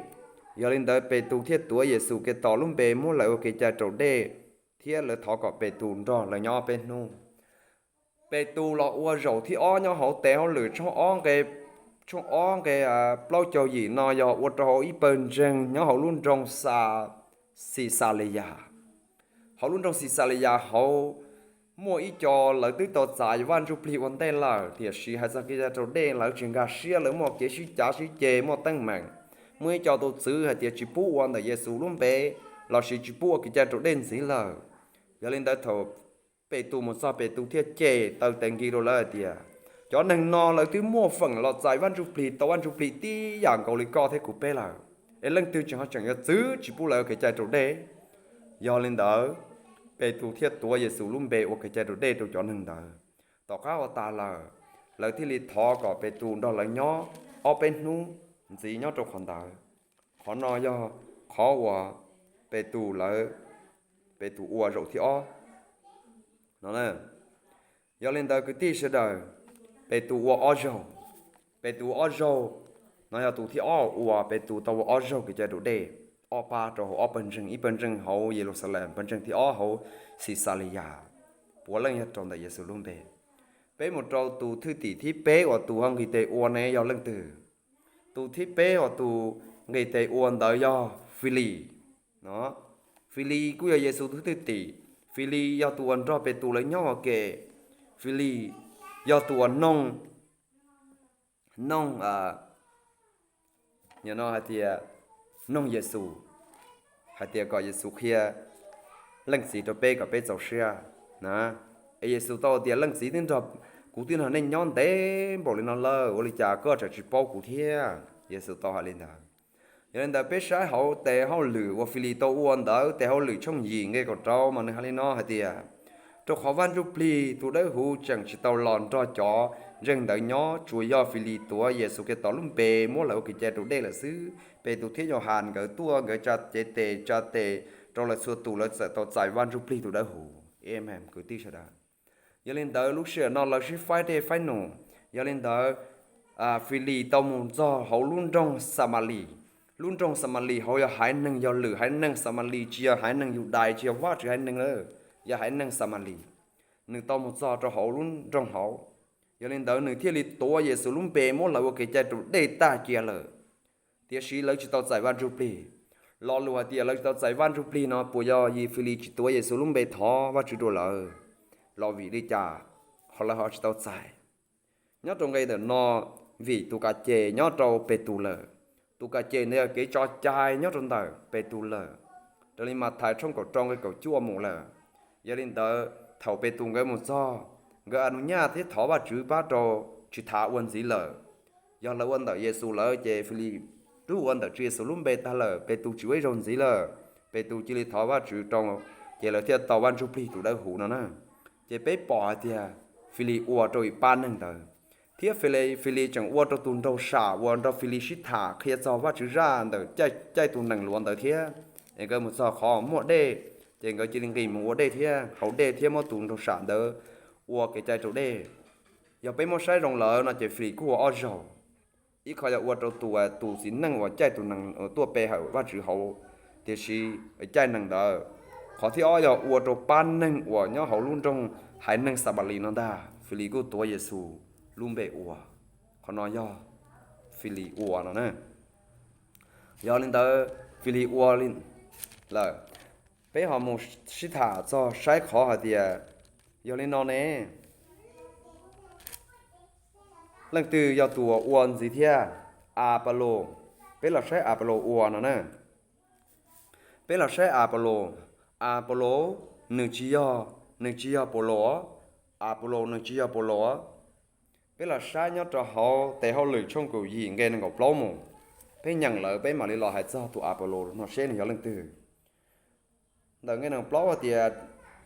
Yog li ntawd Petus thiaj tuav Yexus Khetos lub npe muab lawv ua kev cai raus dej, thiab lawv thov kom Petus nrog lawv nyob peb hnub. Petus los ua zaum thib ob nyob hauv Tes Hauj Lwm tshooj ob nqe plaub caug yim no yog ua rau hauv ib pawg ntseeg nyob hauv lub nroog Xa, Xixaliyas. Hauv lub nroog Xixaliyas hauv muaj ib co lawv twb tau txais Vaj Ntsujplig ua ntej lawm, tiam sis hais txog kev cai raus dej lawv tsis nkag siab, lawv muaj kev sib cav sib ceg, muaj teeb meem. Muaj ib co tau txwv hais tias tsis pub ua ntawm Yexus lub npe, lossis tsis pub ua kev cai raus dej ntxiv lawm. Yog li ntawd thaum Petus mus txog Petus thiaj cem taw tes nkis rau lawv hais tias, Cov neeg no lawv twb muaj feem los txais Vaj Ntsujplig, tau Vaj Ntsujplig tib yam nkaus li koj thiab kuv peb lawm, es leej twg tseem ho tseem yuav txwv tsis pub lawv ua kev cai raus dej? Yog li ntawd, Petus thiaj tuav Yexus lub npe ua kev cai raus dej rau cov neeg ntawd. Tom qab ua tas lawm, lawv thiaj li thov kom Petus nrog lawv nyob ob peb hnub ntxiv nyob rau qhov ntawd. Qhov no yog qhov uas Petus lawv, Petus ua zaum thib ob no. Yog li ntawd kwv tij sawv daws, Petus ua ob zaug. Petus ua ob zaug no yog tus thib ob uas Petus tau ua ob zaug kev cai raus dej, ob pab rau hauv ob pawg ntseeg, ib pawg ntseeg hauv Yeluxalees, pawg ntseeg thib ob hauv Xixaliyas, puav leej yog rau ntawm Yexus lub npe. Peb mus rau tus thwj tim thib peb uas tus ho nqis tes ua ne yog leej twg? Tus thib peb uas tus nqis tes ua ntawd yog Filis. Filis kuj yog Yexus tus thwj tim. Filis yog tus uas nrog Petus lawv nyob ua ke. Filis yog tus uas noog, noog, no hais tias noog Yexus hais tias kom Yexus qhia Leej Txiv rau peb kom peb txaus siab. Es Yexus tau tias, Leej Txiv twb nrog, kuv twb nrog nej nyob ntev npaum li no lawm, ua li cas koj tseem tsis paub kuv thiab? Yexus tau hais li ntawd. Yog li ntawd peb saib hauv tes hauj lwm uas Filis tau ua ntawd, tes hauj lwm tshooj yim nqe kaum rau mas nws hais li no hais tias, Rau qhov Vaj Ntsujplig tus dawb huv tseem tsis tau los nrog cov ntseeg ntawd nyob, tsuas yog Filis tuav Yexus Khetos lub npe muab lawv ua kev cai raus dej lawm xwb. Petus thiab Yauhas nkawd tuaj, nkawd tsa cev tes, tsa tes rau lawv txhua tus, lawv txawm tau txais Vaj Ntsujplig tus dawb huv. Amees, kwv tij sawv daws. Yog li ntawd lub sij hawm no lawv sib faib dej faib num. Yog li ntawd Filis tau mus txog hauv lub nroog Xamalis. Lub nroog Xamalis hauv yog haiv neeg, yog lwm haiv neeg. Xamalis tsis yog haiv neeg Yudais, tsis yog Vajtswv haiv neeg lawm, yog haiv neeg Xamalis. Nws tau mus txog rau hauv lub nroog hauv. Yog li ntawd nws thiaj li tuav Yexus lub npe muab lawv ua kev cai raus dej tag cia lawm. Tiam sis lawv tsis tau txais Vaj Ntsujplig. Lo lus hais tias lawv tsis tau txais Vaj Ntsujplig no puas yog Filis tsis tuav Yexus lub npe thov Vajtswv rau lawv, los vim li cas ho lawv ho tsis tau txais? Nyob rau nqe ntawm no, vim tus kas ces nyob rau Petus lawm. Tus kas ces ntawd yog kev tso cai nyob rau ntawm Petus lawm. Raws li Mathais tshooj kaum rau nqe kaum cuaj mus lawm. Yog li ntawd thaum Petus nkawd mus txog, nkawd a nus nyaj thiab thov Vajtswv pab rau, tsis tas ua ntxiv lawm. Yog lawv ua ntawm Yexus lawm ces Filis twb ua ntawm Tswv Yexus lub npe tag lawm, Petus tsis ua ib zaug ntxiv lawm. Petus cia li thov Vajtswv rau ces lawv thiaj tau Vaj Ntsuj Plig tus Dawb Huv no na. Ces peb pom hais tias Filis ua rau ib pab neeg ntawd, thiab Filis tseem ua rau tus nraug sam uas nrog Filis sib tham qhia txog Vajtswv zaj ntawm caij tus nees luav ntawd thiab. Es nkawd mus txog qhov muaj dej, ces nkawd cia li nqis mus ua dej thiab haus dej thiab muab tus nraug sam ntawd ua kev cai raus dej. Yog peb muab saib zoo lawm no ces Filis kuj ua ob zaug. Ib qho yog ua rau tus, tus txiv neej uas caij tus nees tuaj pe hawm Vajtswv hauv, tiam sis caij nees ntawd. Qhov thib ob yog ua rau pab neeg uas nyob hauv lub nroog haiv neeg Xamalis no ntag, Filis kuj tuav Yexus lub npe ua. Qhov no yog Filis ua no na. Yog li ntawd, Filis ua li lawm, peb ho mus sib tham txog saib qhov hais tias, yog li no ne, leej twg yog tus uas ua ntxiv thiab? Apollos. Peb los saib Apollos ua no na. Peb los saib Apollos. Apollos nws tsis yog, nws tsis yog Paulus. Apollos nws tsis yog Paulus. Peb los saib nyob rau hauv Tes Hauj Lwm tshooj kaum yim nqe nees nkaum plaub mus. Peb nyeem lawm peb mam li los hais txog tus Apollos no seb nws yog leej twg. Ntawm nqe nees nkaum plaub hais tias,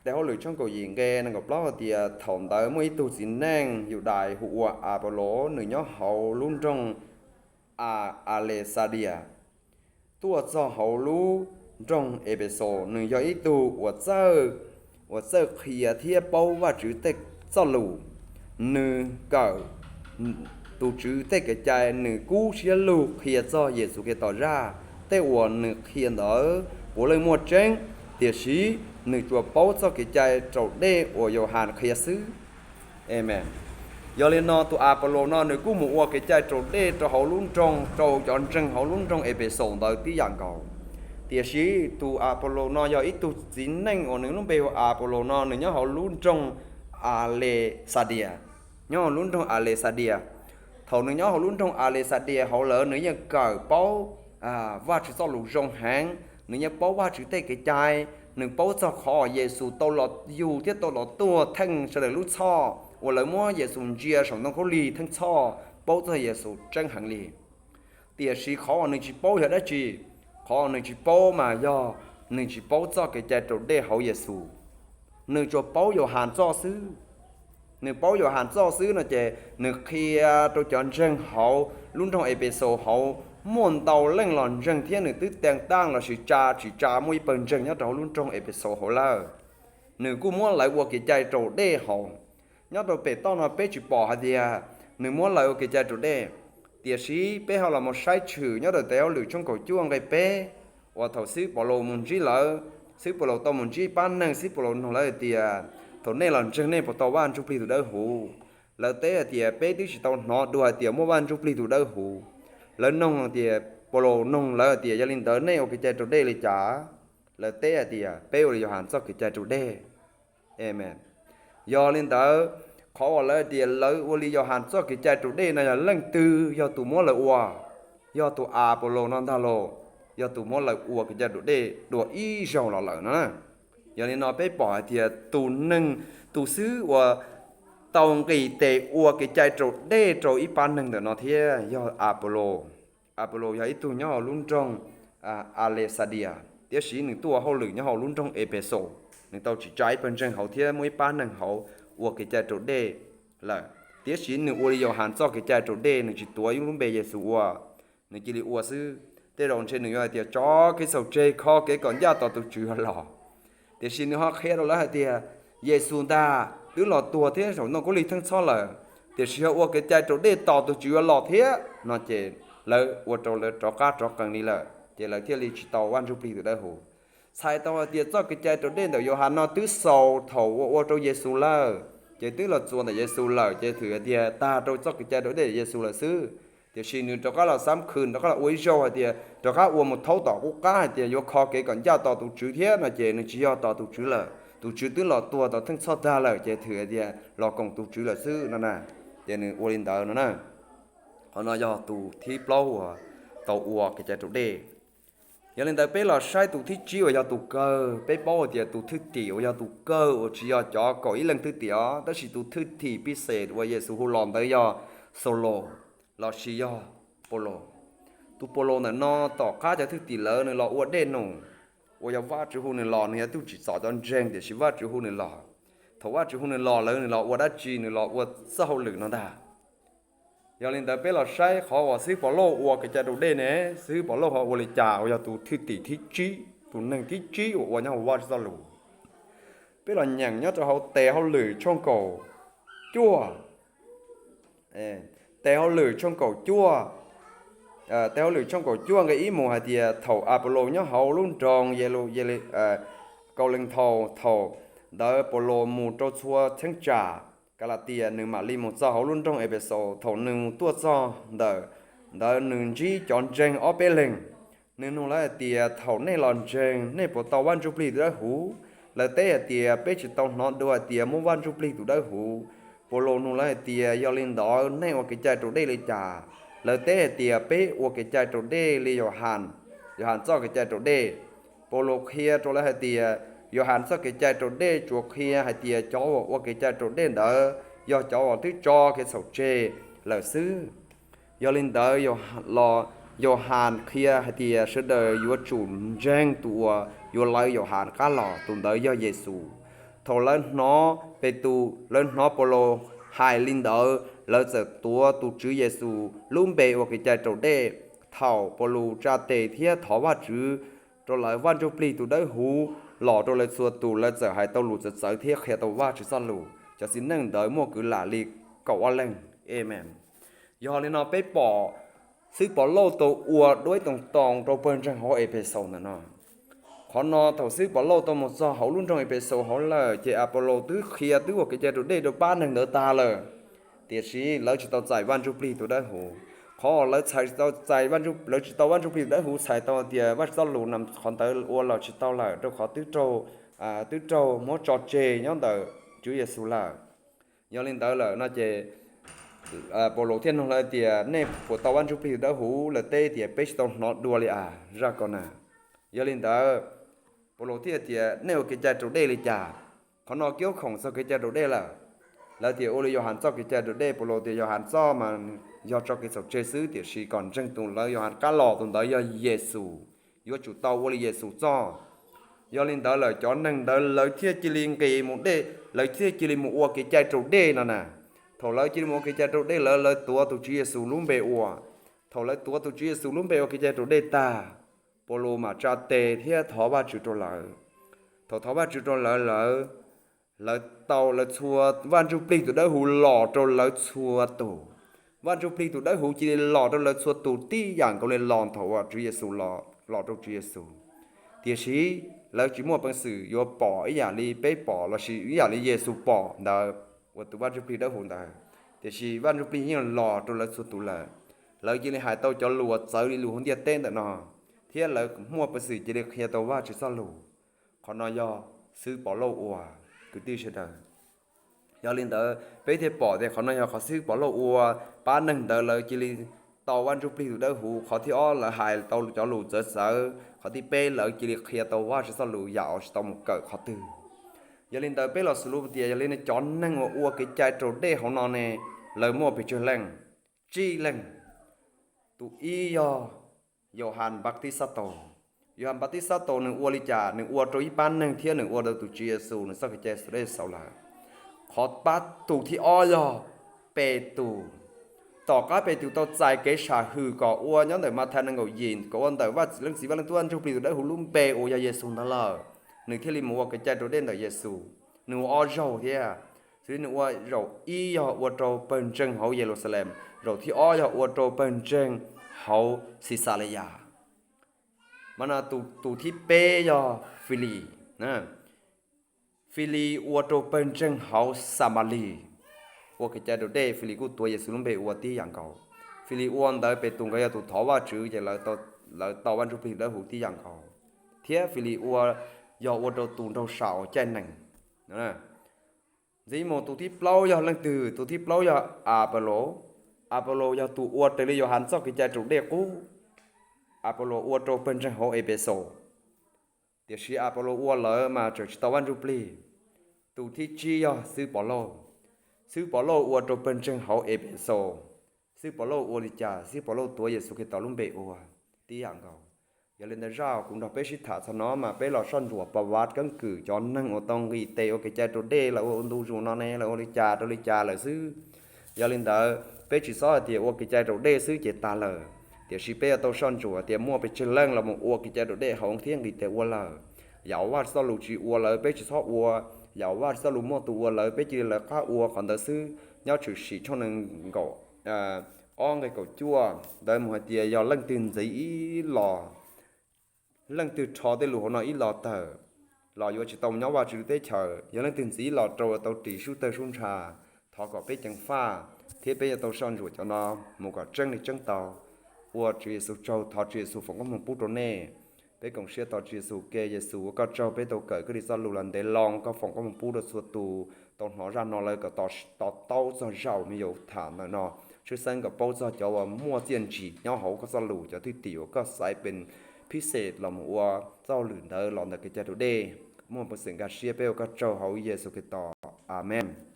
Tes Hauj Lwm tshooj kaum yim nqe nees nkaum plaub hais tias, thaum ntawd muaj ib tug txiv neej Yudais hu ua Apollos, nws nyob hauv lub nroog Alexandrias, tuaj txog hauv lub nroog Epexus. Nws yog ib tug uas txawj, uas txawj qhia thiab paub Vajtswv tej txoj lus. Nws kawm tus Tswv tej kev cai, nws kub siab lug qhia txog Yexus Khetos zaj. Tej uas nws qhia ntawd puav leej muaj tseeb, tiam sis nws tsuas paub txoj kev cai raus dej uas Yauhas qhia xwb. Amen. Yog li no tus Apollos no nws kuj mus ua kev cai raus dej rau hauv lub nroog, rau cov ntseeg hauv lub nroog Epexus ntawd tib yam nkaus. Tiam sis tus Apollos no yog ib tug txiv neej uas nws lub npe hu Apollos no, nws nyob hauv lub nroog Alexandrias. Nyob hauv lub nroog Alexandrias. Thaum nws nyob hauv lub nroog Alexandrias hauv lawm nws yeej kawm paub Vajtswv txoj lus zoo heev, nws yeej paub Vajtswv tej kev cai, nws paub txog qhov Yexus tau los yug thiab tau los tuag theej sawv daws lub txhoj uas lawv muab Yexus ntsia saum ntoo khaub lig theej txhoj, paub txog Yexus tseeb heev li. Tiam sis qhov uas nws tsis paub yog dab tsi? Qhov uas nws tsis paub mas yog nws tsis paub txoj kev cai raus dej hauv Yexus. Nws tsuas paub Yauhas txoj xwb. Nws paub Yauhas txoj xwb no ces nws qhia rau cov ntseeg hauv lub nroog Epexus hauv muaj ntau leej los ntseeg thiab nws twb tee taaj lossis tsa tsis tsa muaj ib pawg ntseeg nyob rau hauv lub nroog Epexus hauv lawm. Nws kuj muab lawv ua kev cai raus dej hauv. Nyob rau pem toj no peb tsis pom hais tias nws muab lawv ua kev cai raus dej. Tiam sis peb ho los mus saib tshwm nyob rau Tes Hauj Lwm tshooj kaum cuaj nqe peb, uas thaum xib hwb Paulus mus ntsib lawv, xib hwb Paulus tau mus ntsib pab neeg, xib hwb Paulus nug lawv hais tias, thaum nej los ntseeg nej puas tau Vaj Ntsuj Plig tus Dawb Huv? Lawv teb hais tias, peb twb tsis tau hnov dua hais tias muaj Vaj Ntsuj Plig tus Dawb Huv. Lawv nug tias, Paulus nug lawv hais tias, yog li ntawd nej ua kev cai raus dej li cas? Lawv teb hais tias, peb ua li Yauhas txoj kev cai raus dej. Amen. Yog li ntawd, qhov uas lawv hais tias lawv ua li Yauhas txoj kev cai raus dej no yog leej twg yog tus muab lawv ua? Yog tus Apolus no ntag los, yog tus muab lawv ua kev cai raus dej dua ib zaug los lawm no. Yog li no peb pom hais tias tus neeg, tus xib hwb uas tau nqis tes ua kev cai raus dej rau ib pab neeg ntawm no thiab yog Apolus. Apolus yog ib tug nyob hauv lub nroog Alexandrias, tiam sis nws tuaj ua hauj lwm nyob hauv lub nroog Epexus. Nws tau tsim tsa ib pawg ntseeg hauv thiab muaj ib pab neeg hauv ua kev cai raus dej lawm, tiam sis nws ua li Yauhas txoj kev cai raus dej, nws tsis tuav lub npe Yexus ua, nws cia li ua xwb. Tej zaum ntshe nws yuav hais tias tso kev txhaum tseg, kho kev kom ncaj tos tus Tswv los. Tiam sis nws ho qhia rau lawv hais tias, Yexus ntag twb los tuag thiab saum ntoo khaub lig theej txhob lawm, tiam sis yog ua kev cai raus dej tos tus Tswv yuav los thiab no ces lawv ua rau lawv rov qab rov qees li lawm, ces lawv thiaj li tsis tau Vaj Ntsuj Plig tus Dawb Huv. Txhais tau hais tias txoj kev cai raus dej ntawm Yauhas no twb xaus thaum uas ua rau Yexus lawm, ces twb los txuas ntawm Yexus lawm, ces thwm hais tias tag rau txoj kev cai raus dej ntawm Yexus lawm xwb. Tiam sis nws rov qab los xab khw, rov qab los ua ib zaug hais tias rov qab ua mus thaub tom qub qab hais tias yuav kho kev kom ncaj tos tus Tswv thiab no ces nws tsis yog tos tus Tswv lawm, tus Tswv twb los tuag tau theej txhoj tag lawm, ces thwm hais tias los koom tus Tswv lawm xwb no na. Ces nws ua li ntawd no na. Qhov no yog tus thib plaub uas tau ua kev cai raus dej. Yog li ntawd peb los saib tus thib tsib uas yog tus kawg. Peb paub hais tias tus thwj tim uas yog tus kawg uas tsis yog cov kaum ib leeg thwj tim os, tab sis tus thwj tim pib xem uas Yexus hu los ntawd yog Xaulus lossis yog Paulus. Tus Paulus ntawm no tom qab cov thwj tim lawv nws los ua dej num, uas yog Vajtswv hu nws los, nws yog tug tsim txom cov ntseeg, tiam sis Vajtswv hu nws los. Thaum Vajtswv hu nws los lawm nws los ua dab tsi? Nws los ua txoj hauj lwm no ntag. Yog li ntawd peb los saib qhov uas xib Pov Lauj ua kev cai raus dej ne, xib Pov Lauj ho ua li cas uas yog tus thwj tim thib tsib, tus neeg thib tsib uas ua nyob hauv Vajtswv txoj lus. Peb los nyeem nyob rau hauv tes hauj lwm tshooj kaum cuaj, tes hauj lwm tshooj kaum cuaj, tes hauj lwm tshooj kaum cuaj nqe ib mus hais tias thaum Apollos nyob hauv lub nroog Kauleethaus, thaum ntawd Pov Lauj mus rau txhua cheeb tsam Kalatias, nws mam li mus txog hauv lub nroog Efexaus. Thaum nws mus tuaj txog ntawm ntawd nws ntsib cov ntseeg ob peb leeg. Nws nug lawv hais tias, thaum nej los ntseeg nej puas tau Vaj Ntsujplig tus Dawbhuv? Lawv teb hais tias, peb tsis tau hnov dua hais tias muaj Vaj Ntsujplig tus Dawbhuv. Pov Lauj nug lawv hais tias, yog li ntawd nej ua kev cai raus dej li cas? Lawv teb hais tias, peb ua kev cai raus dej li Yauhas, Yauhas txoj kev cai raus dej. Pov Lauj qhia rau lawv hais tias, Yauhas txoj kev cai raus dej tsuas qhia hais tias cov uas ua kev cai raus dej ntawd yog cov uas twb tso kev txhaum tseg lawm xwb. Yog li ntawd, Yauhas qhia hais tias sawv daws yuav tsum ntseeg tus uas yuav lawv Yauhas qab los, tus ntawd yog Yexus. Thaum lawv hnov Petus, lawv hnov Pov Lauj hais li ntawd, lawv txawm tuav tus Tswv Yexus lub npe ua kev cai raus dej. Thaum Pov Lauj tsa tes thiab thov Vajtswv rau lawv, Vaj Ntsujplig tus Dawbhuv los rau lawv txhua tus, lawv txawm hais tau lus txawv txawv thiab qhia tau Vajtswv txoj lus. Cov txiv neej ntawd muaj kwv lam li kaum ob leeg. Amees. Yog li no peb pom xib Pov Lauj tau ua duab ib too too rau pawg ntseeg hauv Efexaus ntawm no. Qhov no thaum xib Pov Lauj tau mus txog hauv lub nroog Efexaus hauv lawm ces Apollos twb qhia twb ua kev cai raus dej rau pab neeg ntawd tag lawm, tiam sis lawv tsis tau txais Vaj Ntsujplig tus Dawbhuv. Qhov uas lawv txais tsis tau, lawv tsis tau Vaj Ntsujplig tus Dawbhuv txhais tau tias Vajtswv txoj lus qhov ntawd ua los tsis tau lawm, rau qhov twb raug, twb raug muab tso tseg nyob ntawm Tswv Yexus lawm. Yog li ntawd lawm no ces Pov Lauj thiaj nug lawv tias, nej puas tau Vaj Ntsujplig tus Dawbhuv? Lawv teb tias, peb tsis tau hnov dua li as zaj ko na. Yog li ntawd, Pov Lauj thiaj tias, nej ua kev cai raus dej li cas? Qhov no kiab khoom txog kev cai raus dej lawm. Lawv tias, ua li Yauhas txoj kev cai raus dej. Pov Lauj tias, Yauhas txoj mas yog tso kev txhaum tseg xwb, tiam sis kom ntseeg tus lawv Yauhas qab los, tus ntawd yog Yexus, yuav tsum tau ua li Yexus txoj. Yog li ntawd lawm cov neeg ntawd lawv thiaj cia li nqis mus dej, lawv thiaj cia li mus ua kev cai raus dej no na. Thaum lawv cia li mus ua kev cai raus dej lawm, lawv tuav tus Tswv Yexus lub npe ua. Thaum lawv tuav tus Tswv Yexus lub npe ua kev cai raus dej tag, Pov Lauj mam tsa tes thiab thov Vajtswv rau lawv. Thaum thov Vajtswv rau lawv lawm, lawv tau, lawv txhua, Vaj Ntsujplig tus Dawbhuv los rau lawv txhua tus. Vaj Ntsujplig tus Dawbhuv cia li los rau lawv txhua tus tib yam nkaus li los thaum uas Tswv Yexus los, los rau Tswv Yexus. Tiam sis lawv tsis muaj peev xwm yuav pom ib yam li peb pom lossis ib yam li Yexus pom ntawd, uas tus Vaj Ntsujplig Dawbhuv ntawd. Tiam sis Vaj Ntsujplig yeej los rau lawv txhua tus lawm. Lawv cia li hais tau cov lus uas txawv li lus hauv ntiaj teb ntawm no, thiab lawv muaj peev xwm cia li qhia tau Vajtswv txoj lus. Qhov no yog xib Pov Lauj ua, kwv tij sawv daws. Yog li ntawd peb thiaj pom tias qhov no yog qhov xib Pov Lauj ua, pab neeg ntawd lawv cia li tau Vaj Ntsujplig tus Dawbhuv. Qhov thib ob lawv hais tau cov lus txawv txawv. Qhov thib peb lawv cia li qhia tau Vajtswv txoj lus yam uas tsis tau mus kawm qhov twg. Yog li ntawd peb los xaus lus tias yog li cov neeg uas ua kev cai raus dej hauv no ne, lawv muaj pes tsawg leej? Tsib leeg. Tus ib yog Yauhas Npatib Xab Taus. Yauhas Npatib Xab Taus nws ua li cas? Nws ua rau ib pab neeg thiab nws ua rau tus Tswv Yexus nws txoj kev cai raus dej xaus lawm. Qhov pab tus thib ob yog Petus. Tom qab Petus tau txais kev sam hwm kom ua nyob ntawm Mathais nees nkaum yim, kom ua ntawm Vaj Txiv Leej Txiv Vaj Leej Tub Vaj Ntsujplig tus Dawbhuv lub npe uas yog Yexus ntawd lawm, nws thiaj li mus ua kev cai raus dej ntawm Yexus. Nws ua ob zaug thiab, xws li nws ua zaum ib yog ua rau pawg ntseeg hauv Yeluxalees, zaum thib ob yog ua rau pawg ntseeg hauv Xixaleyas. Mas no tus thib peb yog Filis. Filis ua rau pawg ntseeg hauv Xamalis ua kev cai raus dej, Filis kuj tuav Yexus lub npe ua tib yam nkaus. Filis ua ntawd Petus nkawd yog tus thov Vajtswv ces lawv tau Vaj Ntsujplig Dawbhuv tib yam nkaus. Thiab Filis ua, yog ua rau tus nraug saum caij nees. Ntxiv mus tus thib plaub yog leej twg? Tus thib plaub yog Apaulos. Apaulos yog tus ua raws li Yauhas txoj kev cai raus dej qub. Apaulos ua rau pawg ntseeg hauv Epexus, tiam sis Apaulos ua lawm mas tseem tsis tau Vaj Ntsujplig. Tus thib tsib yog xib Pov Lauj. Xib Pov Lauj ua rau pawg ntseeg hauv Epexus. Xib Pov Lauj ua li cas? Xib Pov Lauj tuav Yexus Khetos lub npe ua tib yam nkaus. Yog li ntawd zaj kuv nrog peb sib tham txog no mas peb los soj ntsuam pov vaj keeb kwm cov neeg uas tau nqis tes ua kev cai raus dej lawv ua ntu zus no ne lawv ua li cas rau li cas lawm xwb. Yog li ntawd peb tsis txhob hais tias ua kev cai raus dej xwb ces tag lawm, tiam sis peb yuav tau soj ntsuam tias muaj pes tsawg leej los mus ua kev cai raus dej hauv thiab nqis tes ua lawm. Yam uas Vajtswv txoj lus tsis ua lawm peb tsis txhob ua, yam uas Vajtswv txoj lus muaj tus ua lawm peb cia li lawv qab ua qhov ntawd xwb. Nyob Tshwm Sim tshooj nees nkaum ob nqe kaum cuaj ntawd mus hais tias yog leej twg ntxiv ib los, leej twg rho tej lus hauv no ib los tawm los yuav tsis tau nyob Vajtswv lub teb chaws. Yog leej twg ntxiv ib los rau tau ris sub tawg sub ntsha. Thov kom peb ceev faj thiab peb yuav tau soj ntsuam cov no mus kom tseeb li tseeb tau. Ua Tswv Yexus tsaug, thov Tswv Yexus foom koob hmoov pub rau nej. Peb koom siab thov Tswv Yexus, ke Yexus ua koj tsaug peb tau kawm koj li txoj lus los ntev loo, koj foom koob hmoov pub rau txhua tus tau hnov zaj no lawv kom to taub txog zaj uas me nyuam tham ntawm no. Tshwj xeeb kom paub txog cov uas muaj txiaj ntsig nyob hauv koj txoj lus, cov thwj tim uas koj xaiv pes phib xes los mus ua txoj hauj lwm ntawd los ntawm kev cai raus dej. Muaj peev xwm nkag siab, peb ua koj tsaug hauv Yexus Khetos. Amees.